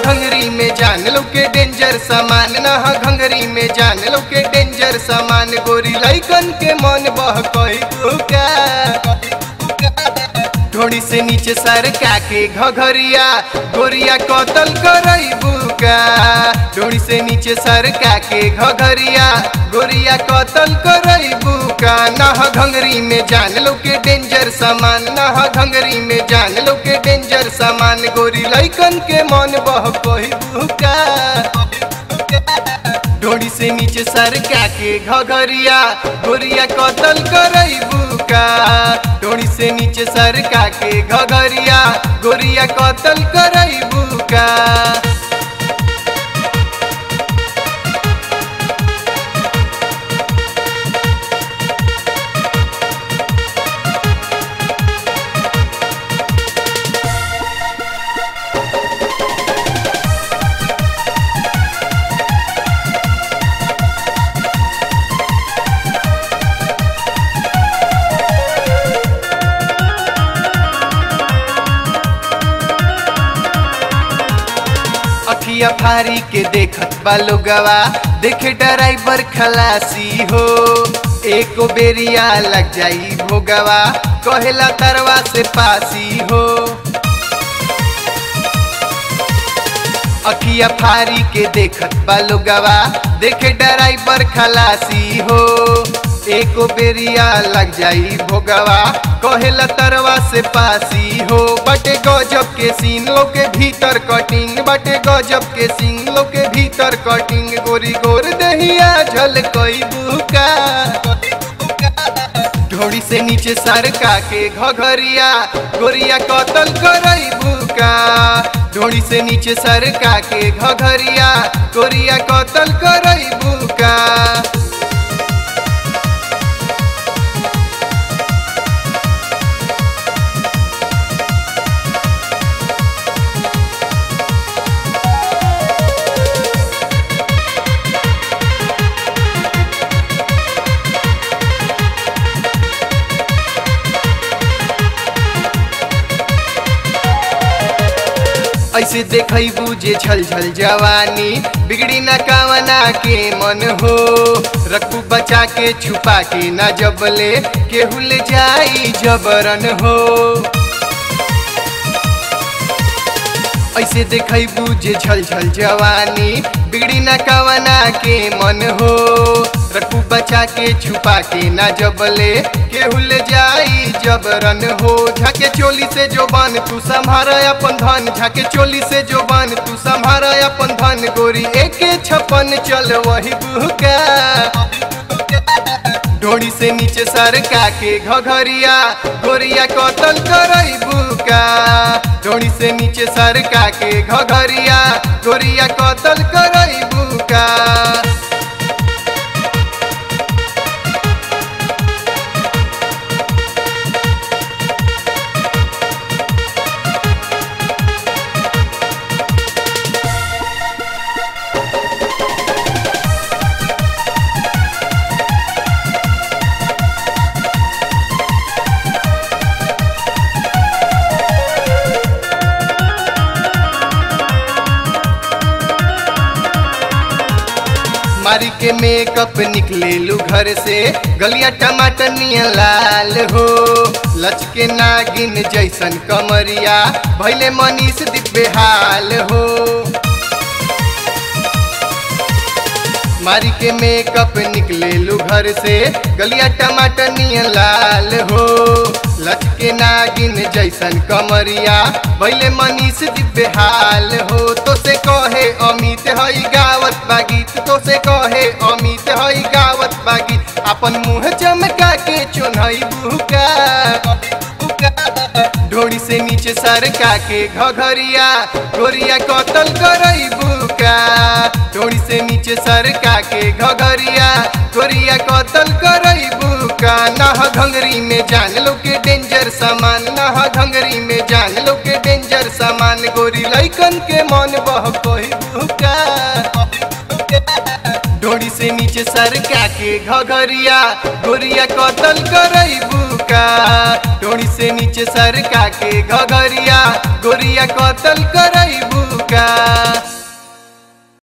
घंगरी में जान लो के डेंजर सामान ना घंगरी में जान लो के डेंजर सामान गोरी लइकन के मन बह कही ढोड़ी से नीचे सरका के घघरिया गोरिया कतल करई बुका। ढोड़ी से नीचे सरका के घघरिया गोरिया कतल करई बुका। ना घंगरी में जान लो के डेंजर सामान ना घंगरी में जान लो के डेंजर सामान गोरी लइकन के मन बह कही बुका। ढोड़ी से नीचे सरका के घघरिया गोरिया कतल करई बुका। ढोड़ी से नीचे सरका के घघरिया गोरिया कतल करई बुका। अखिया फारी के देखत बा लोगवा देखे ड्राइवर खलासी हो। एको बेरिया लग जाई भोगवा कहेला तरवा से पासी हो। अखिया फारी के देखत बा लोगवा देखे ड्राइवर खलासी हो। एको बेरिया लग जाई भोगवा कहेला तरवा से पासी हो। बटे गजब के सीन लो के भीतर कटिंग बटे गजब के सीन लो के भीतर कटिंग गोरी गोर दहिया झलकई बुका। ढोड़ी से नीचे सरका के घघरिया गोरिया कतल करई बुका। ढोड़ी से नीचे सरका के घघरिया गोरिया कतल करई बुका। ऐसे देखबू जे छल छल जवानी बिगड़ी न कावना के मन हो। रखू बचा के छुपा के ना जबले केहू ले जाई जबरन हो। ऐसे देखबू जे छल छल जवानी बिगड़ी न कावना के मन हो। रखू बचा के छुपा के ना जबले केहू ले जाई जबरन हो। झाके चोली से जोबान तू संभार अपन धन झाके चोली से जोबान तू संभार अपन धन गोरी एके छप्पन चल वही बुका। ढोड़ी से नीचे सरका के घघरिया गोरिया कतल करई बुका। ढोड़ी से नीचे सरका के घघरिया गोरिया कतल करई बुका। मारी के मेकअप निकले लू घर से गलिया टमाटर नियन लाल हो। लचके नागिन जैसन कमरिया भैले मनीष दिव्य हाल हो। मारी के मेकअप निकले लू घर से गलिया टमाटर नियन लाल हो। लचके नागिन जैसन कमरिया भैले मनीष दिव्य हाल हो। तो से कहे अमित हई गावत बागीत तो से कहे अमित हई गावत बागीत अपन मुँह चमका के चुनई बुका। ढोड़ी से नीचे सरका के घघरिया गोरिया कतल करई बुका। ढोड़ी से नीचे सरका के घघरिया गोरिया कतल करई बुका। नह घंगरी में जान लो के डेंजर सामान, नह घंगरी में जान लो के डेंजर सामान, गोरी लइकन के मन बह कही बुका। ढोड़ी से नीचे सरका के घघरिया गोरिया कतल करई बुका। ढोड़ी से नीचे सरका के घघरिया गोरिया कतल करई बुका।